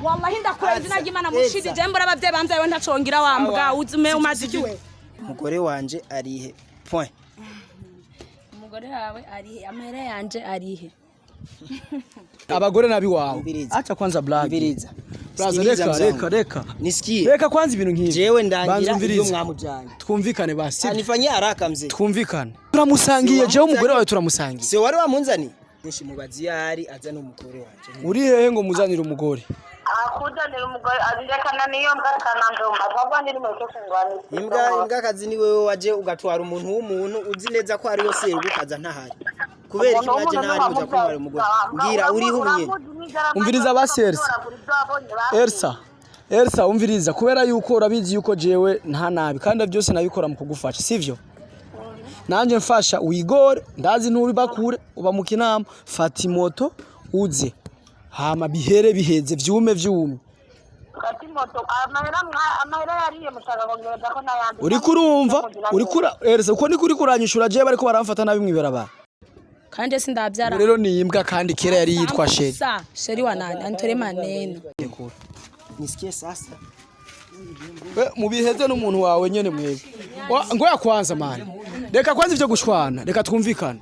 Wallahi ndakura izina ry'Imana mushidi je mbura abavyeyi bamvyaye ntacongera wambwa uzume umaze iki we. Umugore wanje arihe? Point. Umugore wawe arihe? Amahera yanje arihe? Abagore nabi wawe. Umviriza. Acha kwanza blague. Umviriza. Blaza, Sikiliza reka mzangu. reka reka. Nisikie. Reka kwanza ibintu nk'ibi. Jewe Banza ndangira umvirize. iyo mwamujanye. Twumvikane basi. Anifanyia haraka mzee. Twumvikane. Turamusangiye jewe umugore wawe turamusangiye. Si wari wamunzani? Nishi mubazi yari azana umugore wanje. Uri hehe ngo muzanire umugore? Akuzanira umugore azirekana n'iyo mbwa akananduma ahubwo ndiri mureke kungwanira. Imbwa imbwa kazi ni wewe waje ugatwara umuntu w'umuntu uzi neza ko ari we serugukaza ntahari. Kubera iki mwaje ntahari muja kuntwara umugore? Mbwira uriho ubunyene. Umviriza basi Elsa. Elsa. Elsa umviriza kubera yuko urabizi yuko jewe nta nabi kandi byose nabikora mu kugufasha sivyo? Nanje mfasha wigore ndazi ntubibakure uba mu kinama fata imoto uze hama bihere biheze vyume vyume. Kati moto amahera amahera yariye mushaka kongereza ko n'ayandi. Uriko urumva uriko Elsa uko niko uriko uranyishura jewe bariko baramfata nabi mwibarabara. Kandi sindabyara. Rero ni imbwa kandi kera yari yitwa Sheri. Sa Sheri wa nani? Antore maneno. Nisikie sasa. Mubiheze n'umuntu wawe nyene mwebwe. Ngoya kwanza man. Reka kwanza ivyo gushwana, reka twumvikane.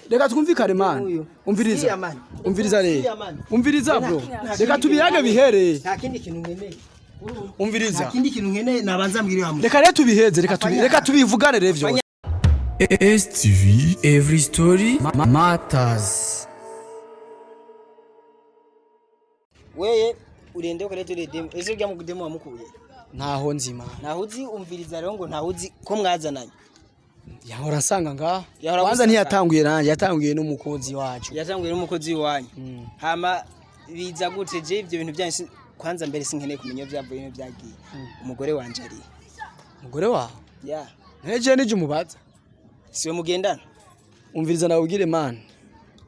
Reka twumvikane man. Umviriza. Sikia, man. Umviriza rero. Sikia, man. Umviriza bro. Reka tubiyage bihere. Nta kindi kintu nkeneye. Umviriza. Nta kindi kintu nkeneye nabanza mbwira wa Reka rero tubiheze, reka tubi reka tubivugane rero vyo. STV Every Story Matters. Weye urende ukareta ure demo. Ese urya mu demo wamukuye? Ntaho nzima. Ntaho uzi umviriza rero ngo ntaho uzi ko mwazananye. Yahora nsanga ngaha. Yahora Kwanza agusanga. ntiyatanguye nanje, yatanguye n'umukunzi wacu. Yatanguye n'umukozi wanyu. Hama biza gute je ivyo bintu byanyu kwanza mbere sinkeneye kumenya byavuye n'ibyo byagiye. Umugore wanje ari. Umugore wawe? Ya. Nteje nije umubaza. Siwe mugendana? Umviriza nawubwire man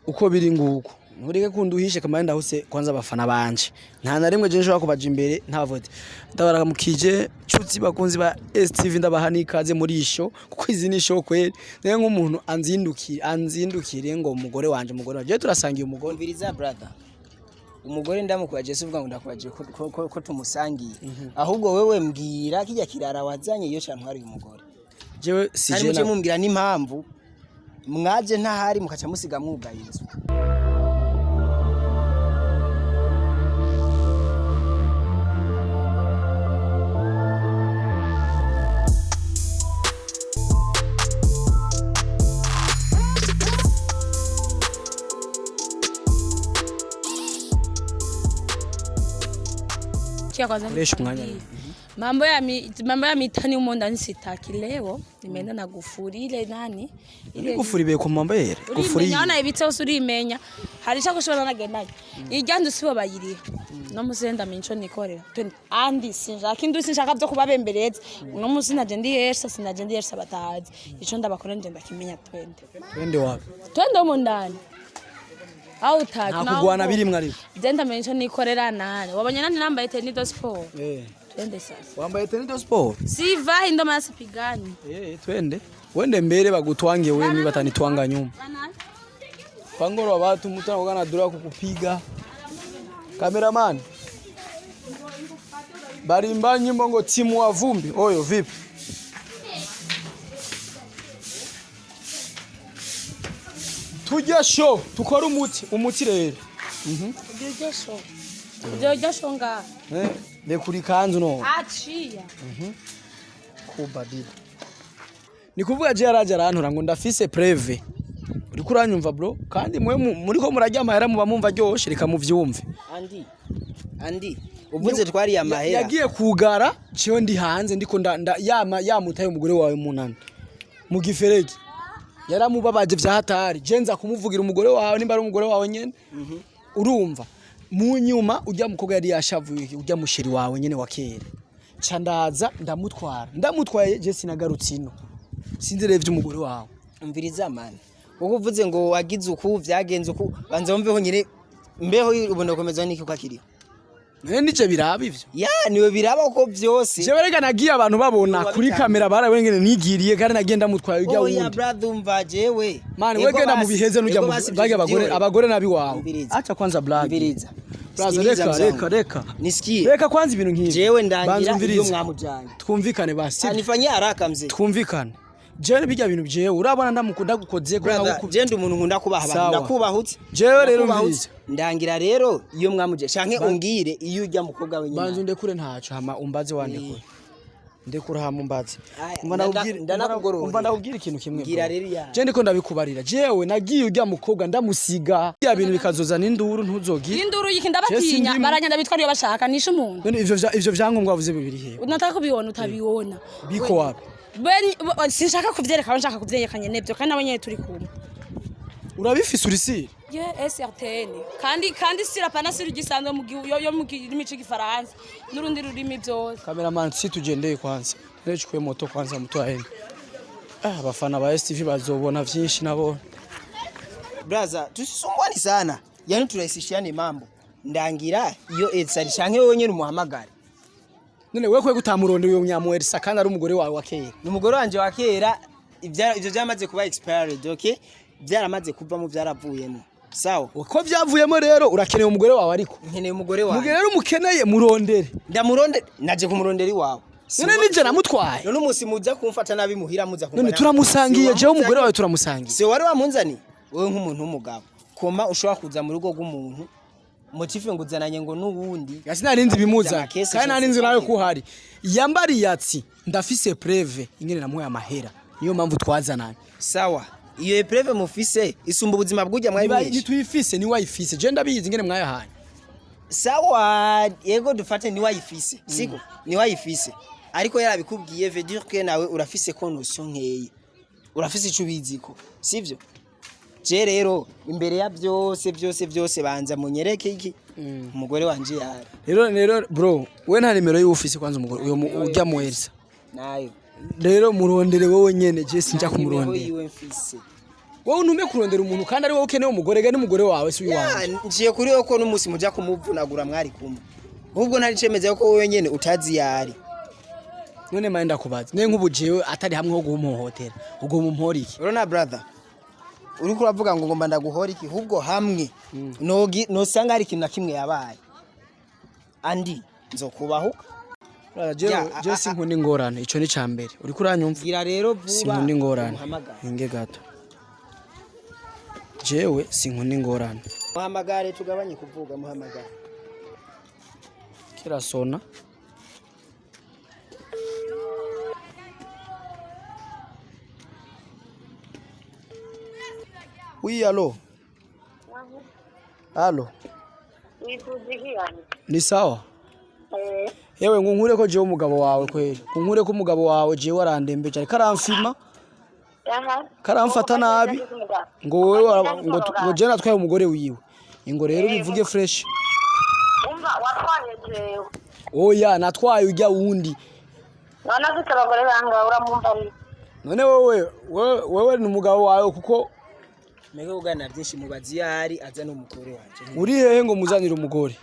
uko biri nguko ntureke kunduhishe kamara ndahuse kwanza abafana banje nta na rimwe je nshobora kubaja imbere ntavote ndabaramukije nshuti bakunzi ba STV ndabaha n'ikaze muri isho kuko izi ni show kweri naye nk'umuntu anzindukire anzindukire ngo umugore wanje umugore wanje je turasangiye umugore. Umviriza brother. Umugore ndamukubaje se uvuga ngo ndakubaje ko tumusangiye. Ahubwo wewe mbwira kijya kirara wazanye iyo cantwari uyu mugore. Jewe si Kandi je muce mumbwira n'impamvu mwaje ntahari mukaca musiga mwugaye inzu. Kia kwanza Koresha umwanya. Mambo ya mitani humo ndani sitaki leo. Nimeenda na gufuri ile nani? Ile gufuri be ku mambere gufuri urimenya wana ibitse urimenya. Hari shaka kushobora nagendayo. Irya nzu sibo bayiriha. No musi ndamenya ico nikorera. Twende andi sinshaka indu sinshaka byo kubabembereza. Uno musi naje ndi yesha sinaje ndi yesha batazi. Ico ndabakora nje ndakimenya twende. twende wapi? Twende humo ndani. Au utaki. Nta kugwana birimwe ariko. Je ndamenya ico nikorera nani. Wabonye nani nambaye tennis de sport. Eh Twende sasa. wambaye tennis de sport. Sivai ndo maana sipigani. Eh twende. Wende mbere bagutwange wewe mimi batanitwanga nyuma. Pangoro wa watu mtu anakuwa dura kukupiga. Cameraman. Barimba nyimbo ngo timu wa vumbi. Oyo vipi? Tujya show tukora umuti umuti rero. Ujyosho. Ujyosho nga. Eh lekuri kanzu no. Achia. Kubadili. Ni kuvuga je yaraje arantura ngo ndafise preve. Uriko uranyumva bro kandi mwe muriko murajya amahera muba mumva ryoshe reka muvyumve. Andi. Andi. Uvuze twari amahera. Yagiye kugara jewe ndi hanze ndiko nda yama yamutaye umugore wawe munani mu giferegi yaramubabaje vya hatari je nza kumuvugira umugore wawe nimba ari umugore wawe nyene urumva mu nyuma ujya mukobwa yari yashavuye ujya musheri wawe nyene wa kera ca ndaza ndamutwara ndamutwaye je sinagarutse ino sinzi rero ivy'umugore wawe. Umviriza man. Wowe uvuze ngo wagize uku vyagenze uku banza wumveho nyine mbeho ubona komeza niki ko akiriho. None nije biraba ivyo? Ya, niwe biraba ko byose. Jewe rega nagiye abantu babona Wabitanze. kuri kamera, barabengene nigiriye kandi nagiye ndamutwaye ujya Oya wundi. brother, umva jewe. Mani, Ego we genda basi, mubiheze nujya ego mu basi, bage abagore byihorere. abagore nabi wawe. Umviriza. Acha kwanza blague. Umviriza. Braza, Sikiliza reka mzangu. reka reka. Nisikie. Reka kwanza ibintu nk'ibi. Jewe Banza ndangira iyo umvirize. mwamujanye. Twumvikane basi. Anifanyia haraka mzee. Twumvikane. Jewe bijya bintu jewe urabona ndamukunda gukoze ko Brother, naguku. je ndi umuntu nkunda kubaha abantu. Sawa. Ndakubahutse. Jewe rero Ndakubahutse. umviriza. Ndangira rero iyo mwamujanye canke umbwire iyo ujya mukobwa wenyine. Banza undekure ntaco hama umbaze wandekure. Ndekure hama umbaze. Aya, Umva ndakubwira ndanakugororera. Umva ndakubwira ikintu kimwe. Mbwira Bro. rero iya. Je ndiko ndabikubarira. Jewe nagiye ujya mukobwa ndamusiga. Ya bintu bikazozana induru ntuzogire. Induru yiki? Je Ndabatinya. sindimo. Baranyanda bitwara iyo bashaka nishe umuntu. None ivyo vyangombwa wavuze bibiri hehe? Unataka kubiona utabiona. Biko wapi? Sinshaka kuvyereka aho nshaka kuvyereka nyene byo kandi nabo nyene turi kumwe. Urabifise urisiri? Ye SRTN kandi sira pana sira gisanzwe mu gihu yo mu kirimi c'igifaransa n'urundi rurimi byose. Cameraman, si tugendeye kwanza. Rero chukue moto kwanza mtu aende. Ah, abafana ba STV bazobona vyinshi nabo. Brother, tusisumbuane sana. Yaani turahisishiane mambo. Ndangira iyo Elsa canke wewe nyene umuhamagare. None wewe kwe gutamurondera uyo nyamuherisa kandi ari umugore wawe wa kera. Ni umugore wanje wa kera, ivyo byamaze kuba expired, okay? Byaramaze kuvamo, byaravuyemo. Sawa. Uko vyavuyemo rero urakeneye umugore wawe ariko. Nkeneye umugore Mugere wanje. rero umukeneye murondere. Ndamuronde, naje kumurondera iwawe. None nije namutwaye. None umusi muza kumfata nabi muhira muza kumva. None turamusangiye, jewe umugore wawe turamusangiye. Si wari wamunzani? Wewe nk'umuntu w'umugabo. Koma ushobora kuza mu rugo rw'umuntu motife ngo uzananye ngo n'uwundi. Gasi narinzi bimuza. Amakesi Kandi narinzi nawe yose. kuhari. Yambariye ati ndafise preve ingene namuhaye amahera. Niyo mpamvu twazananye. Sawa. Iyo epreve mufise isumba ubuzima bw'ujya mwari Niba mwinshi. nituyifise ni wayifise. Je ndabizi ingene mwayahanye. Sawa, yego dufate ni wayifise. Siko, ni wayifise. Ariko yarabikubwiye veut dire que nawe urafise ko notion nkeyi. Urafise ico ubiziko, sivyo? Je rero imbere ya byose byose byose banza munyereke iki umugore wanje yari. Rero bro, we nta nimero y'ufise kwanza umugore uyo ujya mu Elsa. Nayo. Rero murondere wowe nyene, je sinja Nta nimero kumurondera. yiwe mfise. Wowe ntume kurondera umuntu kandi ari wowe ukeneye umugore ga n'umugore wawe si uwawe. Ya, njiye kuri wowe ko n'umunsi muja kumuvunagura mwari kumwe. Ahubwo ntari cemeza ko wowe nyene utazi yari. None manje ndakubaza. Ne nk'ubu jewe atari hamwe ho guhohotera. Ubwo mumpora iki? Urona brother, uriko uravuga ngo ngomba ndaguhora iki, ahubwo hamwe nogi nosanga hari ikintu na kimwe yabaye. Andi nzokubahuka. Jewe Ya, je sinkunda ingorane, ico ni cambere. Uriko uranyumva? Gira rero vuba. Sinkunda ingorane. Umuhamagare. Inge gato. Jewe sinkunda ingorane. Muhamagare tugabanye kuvuga, muhamagare. Kirasona. Oui, allo. Allo. Wifuza iki yani? Ni sawa? Eh. Yewe ngo nkure ko jewe umugabo wawe kweli. Ngo nkure ko umugabo wawe jewe arandembeje ariko aramfima. Aha. Karamfata nabi. Ngo wewe ngo jewe natwaye umugore wiwe. Ingo rero bivuge fresh. Umva watwaye jewe. Oya natwaye ujya wundi. None afite abagore bangahe uramumva ari? None wewe ni umugabo wawe kuko Mege kuganira byinshi mubazi yari aza n'umugore wanje. uri hehe ngo muzanire umugore?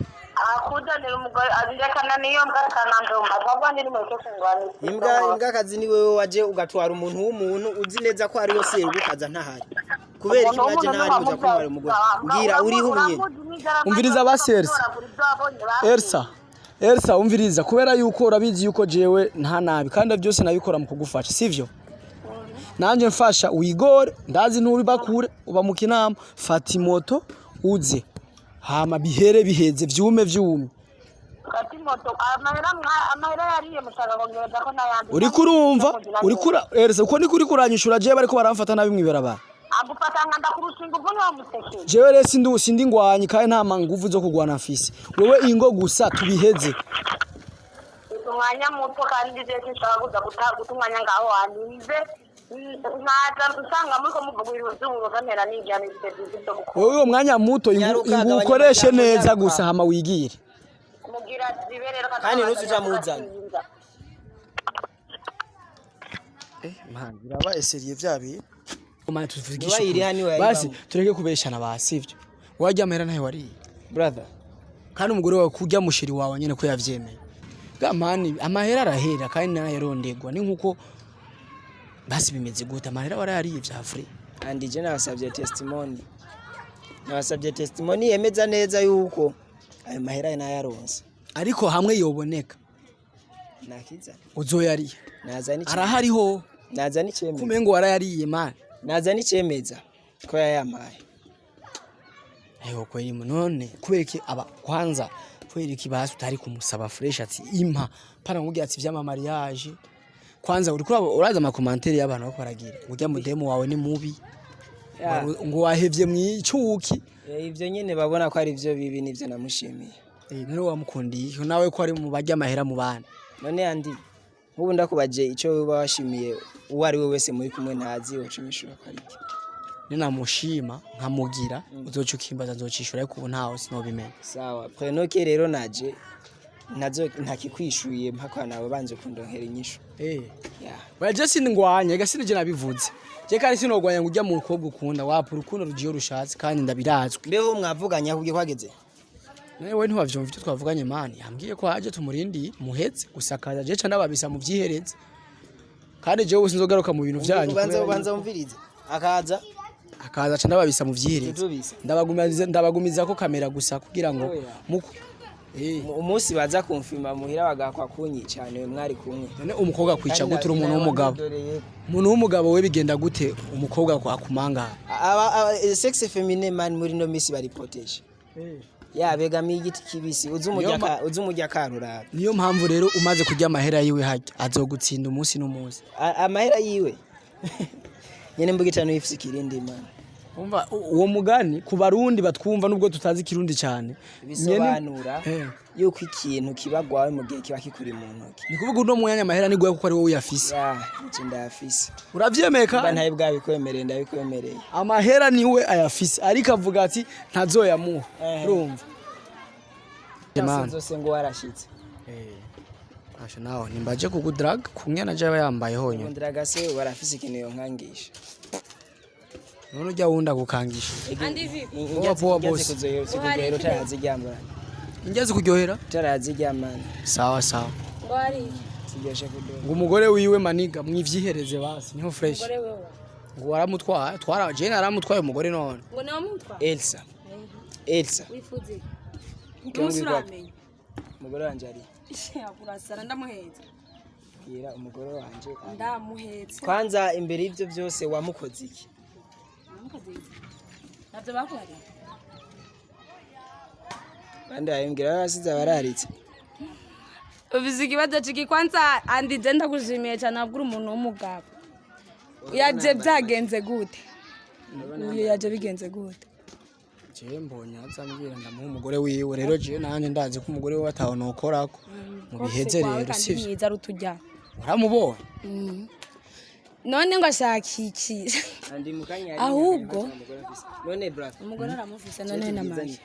Akuzanira umugore ndekana niyo mbwa kananze mu matwi ndi mureke kungwanira. Imbwa kazi ni wewe waje ugatwara umuntu w'umuntu uzi neza ko ari yose ukaza ntahari. Kubera iki waje ntahari uza kuntwara umugore? Mbwira uriho ubunyene. Umviriza basi Elsa. Elsa. Elsa umviriza kubera yuko urabizi yuko jewe nta nabi kandi byose nabikora mu kugufasha sivyo? Nanje mfasha wigore ndazi nturi bakure uba mu kinama fata imoto uze hama bihere biheze vyume vyume. Fata imoto amahera yariye mushaka kongereza ko n'ayandi. Uriko urumva uriko ura Elsa uko niko uriko uranyishura jewe bariko baramfata nabi mwibarabara. Agufata nka ndakurusha ingufu niwo musekeye. Jewe rero sindi ngwanyi kandi nta manguvu zo kugwana mfise. Wewe ingo gusa tubiheze. Umwanya muto kandi je sinshaka kuza guta umwanya ngaho waninze nkaza nsanga muriko muvuga ibintu vy'uburofa ntera n'ijana ibyo byo gukora. Wewe uwo mwanya muto Nyaruka, ingu gabanya ukoreshe amajambo, neza nyaruka. gusa hama wigire. Mugira zibe rero Kandi ntuze ucamuzana. Man, biraba eseriye vya bintu. Man, tuvugishe Niba ukuri. iriha niwe Basi yayibamo. tureke kubeshana basi sivyo. Wajya amahera ntayo wariye. Brother. Kandi umugore wawe kurya musheri wawe nyene ko yavyemeye. Gamani, amahera arahera kandi narayarondegwa, ni nkuko basi bimeze gute, amahera warayariye vya vrai? Andi, je nabasabye testimony, nabasabye testimony yemeza neza yuko ayo mahera nayaronse. Ariko hamwe yoboneka, Nakiza. uzoyariye? Nazana icemeza. Arahariho. Nazana icemeza. Kumengo warayariye, man. Nazana icemeza ko yayampaye. Ayo kweli, none kubera iki aba kwanza, kubera iki basi utari kumusaba fresh ati impa pana nkubwira ati vyama mariage? Kwanza uri kuraba, uraza ama commentaires y'abantu bako baragira urya mudemo wawe ni mubi, ngo wahevye mwicuki. Ivyo nyene babona ko ari vyo bibi, nivyo namushimiye. None wamukundiye iki nawe ko ari mu barya amahera mu bana? None andi, nk'ubu ndakubaje ico uba washimiye uwo ari we wese muri kumwe ntazi, woca unyishura ko ari iki? Ninamushima nkamugira, uzoca ukimbaza, nzocishura, ariko ubu ntawe sinobimenya. Sawa, prenoke rero naje ntazo ntakikwishuye mpaka nawe banje kundonkera inyishu. Yeah. Oya, je sindwanya, ega sinije nabivuze. Je kandi sinogwanya ngo ujya mu mukobwa ukunda, wapa urukundo rugiye rushatse kandi ndabirazwi. Mbeho mwavuganye akubwiye ko hageze? Nawe ntiwavyumva ivyo twavuganye, man. Yambwiye ko haje tumurindiye muhetse gusakaza, je ca ndababisa mu vyihereze. Kandi jewe sinzogaruka mu bintu vyanyu. Ubanza Kubera ubanza umvirize akaza. Akaza ca ndababisa mu vyihereze. Tutubise. Ndabagumiza ko kamera gusa kugira ngo Oya. muko Umunsi baza kumfima muhira bagakwa kunyica, niwe mwari kumwe. None umukobwa kwica gute uri umuntu w'umugabo? Dore. Umuntu w'umugabo we bigenda gute umukobwa akumanga? Aba sexe féminin, man, muri no misi bari protégé. Ya begamiye igiti kibisi, uzi umujya uzi umujya karuraba. Niyo mpamvu rero umaze kurya amahera yiwe harya azogutsinda umunsi n'umunsi. Amahera yiwe nyene mbuga itanu yifise ikirindi, man. Umva uwo mugani ku Barundi batwumva, nubwo tutazi ikirundi cyane. Bisobanura yuko ikintu kiba gwawe mu gihe kiba kikuri mu ntoki. Ni kuvuga uno mwanya amahera ni gwawe kuko ari wowe uyafise. Ya, nje ndayafise. Uravyemeye? Mba Kandi ntaye bwabikwemereye, ndabikwemereye. Amahera niwe ayafise, ariko avuga ati ntazoyamuha. Urumva? Byose zose ngo warashitse. Asha nawe nimbaje kugudrag kumwe na jaba yambaye honyine. Ndiragase barafise ikintu yonkangisha. None ujya wunda gukangisha. Andi vipi? Poa poa, boss. Zikuzohera utaraziryamana. Injya zikuryohera? Utaraziryamana. Sawa sawa. Ngo hari Ziryoshe kudoga. Ngo umugore wiwe maniga mwivyihereze basi niho fresh. Umugore wewe? Ngo waramutwaye, twara je naramutwaye umugore none. Ngo niwe mutwa? Elsa, Elsa. Wifuze. Mke Umunsi wangu yuko wapi? uramenya. Umugore wanje ari? Urasara ndamuhetse. Bwira umugore wanje ari. Ndamuhetse. Kwanza imbere y'ivyo byose wamukoze iki? Ntabyo bakuhariye. Bandi bayimbwira basize abararitse. Ubizi ikibazo ciki? Kwanza andi, je ndagushimiye cyane, abwira umuntu w'umugabo yaje byagenze gute, uyu yaje bigenze gute? Je mbonye azambwira ndamuha umugore wiwe, rero je nanje ndazi ko umugore wiwe ataho nokorako mubiheze rero. Kandi sivyo? mwiza rutujya. Waramubonye? None ngo ashaka iki? Andi mukanya. Ahubwo- None bra. Umugore aramufise none namaje.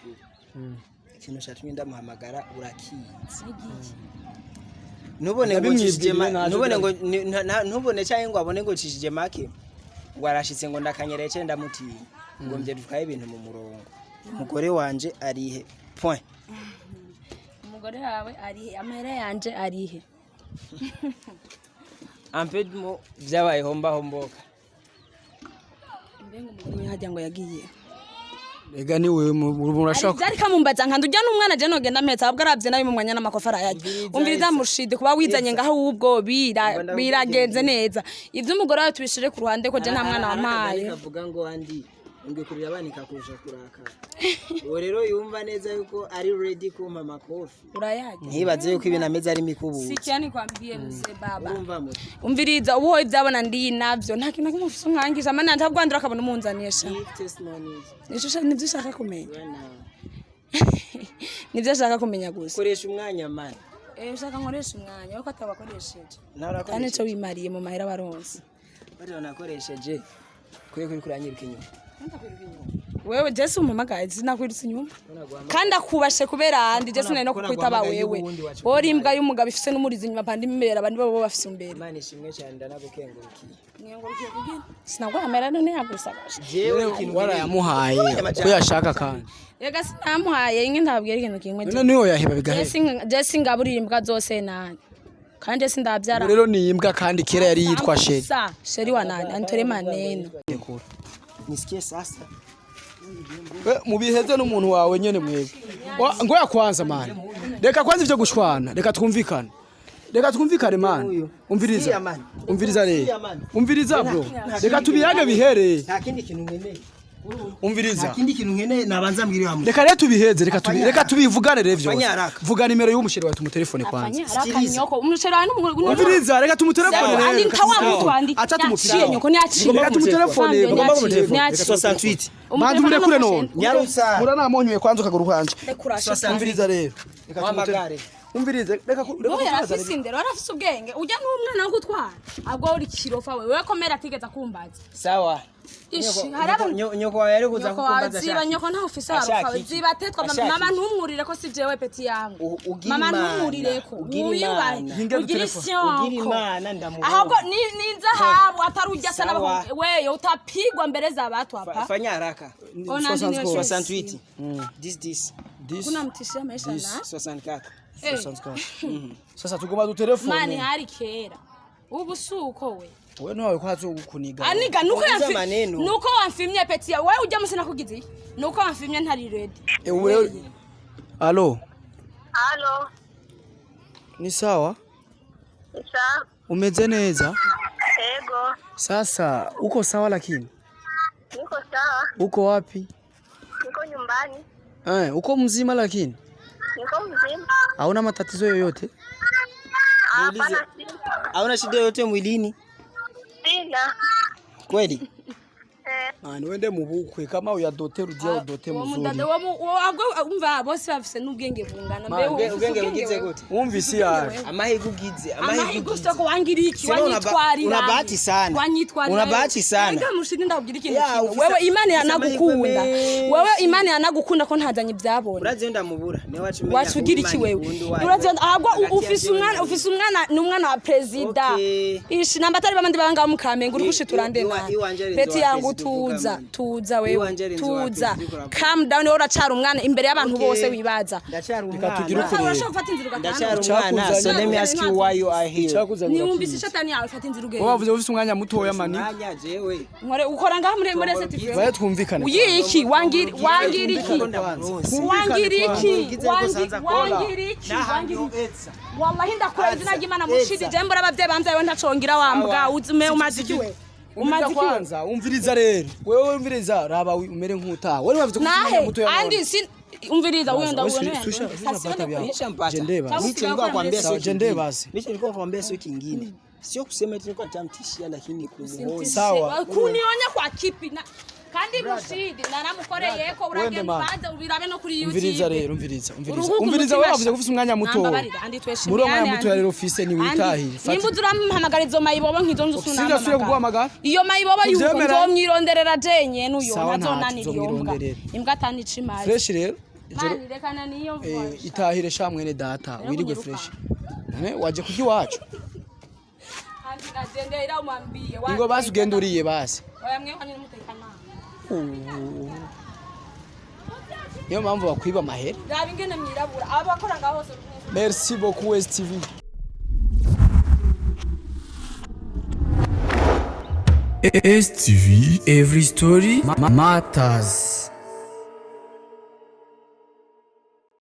Ikintu catumye ndamuhamagara urakizi. Ntubone ngo Ndabimwibwiriye cishije naje. ntubone ngo ntubone cyangwa ngo abone ngo cishije make ngo arashitse ngo ndakanyereye cyane ndamutinya ngo mvye dutwaye ibintu mu murongo. Umugore wanje arihe? Point. Umugore wawe arihe? Amahera yanje arihe? En fait mo vyabaye homba homboka. Mbenga umugore we hajya ngo yagiye. Ega ni wewe urashaka. Byari kamumbaza nkanda ujya n'umwana, je nogenda mpetse ahubwo aravye nabi mu mwanya n'amakofa arayarya. Umviriza mushide, kuba wizanye ngaho ubwo biragenze neza, ivyo umugore wawe tubishire ku ruhande ko je nta mwana wampaye. Kavuga ngo andi ungikurira abana ikakurusha kurakara. Uwo rero yumva neza yuko ari ready kumpa amakofi. Urayarya. Ntibaze yuko ibintu ameze ari mikubuzi. Sikia nikwambie mzee baba. Urumva muti. Umviriza, ubu ivyabona ndi navyo nta kintu na kimwe ufise unkangisha mana ntabwo wandura akabona umunzanisha. Give testimonies Nivyo ushaka kumenya? right now. Nivyo ashaka kumenya gusa. Koresha umwanya, man. Eh, ushaka nkoresha umwanya ariko atabakoresheje. Nawe Kandi urakoresheje. ico wimariye mu mahera baronse. Bari banakoresheje kuri kuranyiruka inyuma. Wewe Jesse umpamagaye, sinakwirutse inyuma kandi akubashe kubera andi Jesse nari no Ko kukwitaba. naguhamagaye Wewe ubundi wacu uri imbwa y'umugabo ifise n'umurizo inyuma, pandi imbere, abandi bo bafise imbere. Imana ishimwe cyane, ndanagukengurukiye. Sinaguhamera none yagusabashe. Jewe ikintu Warayamuhaye ko yashaka kandi. Rega sinamuhaye inke, ntabwira ikintu kimwe. None niyo yaheba bigahera. Jesse ngaburira imbwa zose nani kandi Jesse ndabyara. Ubu rero ni imbwa kandi kera yari yitwa chéri. Sa chéri wa nani antore maneno. Nisikie sasa. Mubiheze n'umuntu wawe nyene mwebwe. Ngoya kwanza man, reka kwanza ivyo gushwana, reka twumvikane, reka twumvikane man. Umviriza. Siya, man. Umviriza rero. Siya, man. Umviriza bro, reka tubiyage bihere. Nta kindi kintu nkeneye. Umviriza. Nta kindi kintu nkeneye, nabanza mbwire wa Reka rero tubiheze, reka tubivugane rero vyose. Fanya haraka. Vuga nimero y'umuchéri wawe tumutelefone kwanza. Nyoko umuchéri wawe n'umugore. Umviriza, reka tumutelefone rero. Andi ntawa andi. Acha tumupira. Yaciye nyoko niyaciye. Reka tumutelefone. Ngomba kumutelefone. 68. Manzi murekure none. Nyarusa. Muranamonyuye kwanza ukaguru kwanje. Kurasha. Umviriza rero. Reka Wamagare. Umvirize, reka Wowe yarafise indero, yarafise ubwenge, ujya n'umwana wo gutwara abwo uri kirofa wewe komera atigeze kumbaza. Sawa. Ishi hari abantu Nyoko wawe yari kuza nyoko wawe kukumbaza. ziba nyoko ntawe ufise Ashaka warufa iki? ziba tetwa. Ashaka Mama iki? ntumwurire ko si jewe petit yangu. Ugira Mama Imana, ntumwurire ko ugira wiyubahe. Imana. Hinge Ugira dutelefone. isyonko. Ugira Imana, ndamuronka. Ahubwo ni inzahabu atari ujya asa Sawa. n'abahungu wewe utapigwa mbere za batu hapa. Fanya haraka. Ona ndi niwe. 68 10 10. Kuna mtishia maisha na 64. Eh, Sasa tugomba dutelefone. mani hari kera ubu si uko we. Wewe ntawe ko hazogukuniga. Aniga nuko Uliza yamfi maneno. nuko wamfimye petit ya wewe ujya musi nakugize iki? Nuko wamfimye ntari ready. Ubu rero, allo? Halo. Ni sawa? Sa. Umeze neza? Ego. Sasa uko sawa lakini? Niko sawa. Uko wapi? Niko nyumbani. Uko mzima lakini? Niko mzima. Hauna matatizo yoyote? Hapana, sina. Hauna shida yoyote mwilini? Sina. Kweli? Eh. Mani wende mu bukwe kama uyadote rudia udote Uwo muzuri. mudada wo umva bose bafise n'ubwenge bungana. Man, mbe Ubwenge bugize gute? Wumvise yaje. Amahirwe ugize, amahirwe amahirwe ugize. usoko wangira iki? Sema Wanyitwarira. una bahati sana. Wanyitwarira. Una bahati sana. Reka mushindi ndabwira ikintu Ya, kimwe. ufise Wewe Imana ufise yanagukunda. amahirwe menshi. Wewe Imana yanagukunda ko ntazanye ibyabona. Urazi yo ndamubura. Niwe wacu umenya Wacugira iki Imana wewe? ikunda uwayo. Urazi ahubwo Hagati ya ufise jewe umwana nawe. ufise umwana ni umwana wa prezida. Okay. Ishi namba atari bamandi banga mu Kamenge uri gushitura nde Iwa- nani? iwanje arenze Petit wa yangu perezida uvuga, tuza man. tuza wewe Iwanje arenze wa tuza. perezida ukora. Calm down, wowe uracara umwana imbere y'abantu Okay. bose wibaza. Ndacyari Reka tugire umwana. ukuri. Urashobora gufata inzira ugataha. Ndacyari umwana. So let me ask you why you are here. Icyakuzanye. Niwumvise ishatani yawe fata inzira ugenda. Wowe wavuze ufise umwanya mutoya mani. Mwanya jewe. Nkore ukora ngaha muri STV. Baye twumvikane. Uyiki wangira wangira iki? Wangira iki? Wangira iki? Wangira iki? Wallahi ndakura izina ry'Imana mushidi je mbura abavyeyi bamvyaye ntacongera wambwa uzume umaze iki we? Umviriza Umaze iki we? kwanza, umviriza rero. Wewe umviriza, raba umere nk'utaha. Wewe wavuze ko ufise umwanya Nahe mutoya. andi sin umviriza uyo ndabona. Nicho nilikuwa nakwambia sio Sawa, jende kingine. basi. Nicho nilikuwa nakwambia sio kingine. Sio kusema eti nilikuwa nitamtishia lakini kumuhoza. Sawa. Kunionya kwa kipi na kandi mushidi naramukoreye ko uragenda man. ubanze ubirabe no kuri YouTube. Umviriza rero, umviriza, umviriza. Uruhuka Umviriza umutima wewe wavuze ko ufise umwanya muto. Nambabarira, andi tweshimiyane, Muri uwo mwanya muto andi. rero ufise ni witahire. Fata. Nimba urampamagara izo mayibobo nkizo nzu Singasubire kuguhamagara. Iyo mayibobo yuko Tuvyemera. nzomwironderera jenyene uyo Sawa, ntaco ntazonanira iyo mbwa. nzomwironderera. Imbwa atanica imazi. Fresh rero. Ijoro Mani rekana niyo mvura. Itahire sha mwene data, Rero wirigwe kunyiruka. fresh. None waje kurya iwacu. Andi nagendera umwambie. Ingo basi ugenda uriye basi. Oya mwe wanyu mutekana. Niyo mpamvu bakwiba amahera. Raba ingene mwirabura abakora ngaho hose. Merci beaucoup STV. STV Every Story Matters.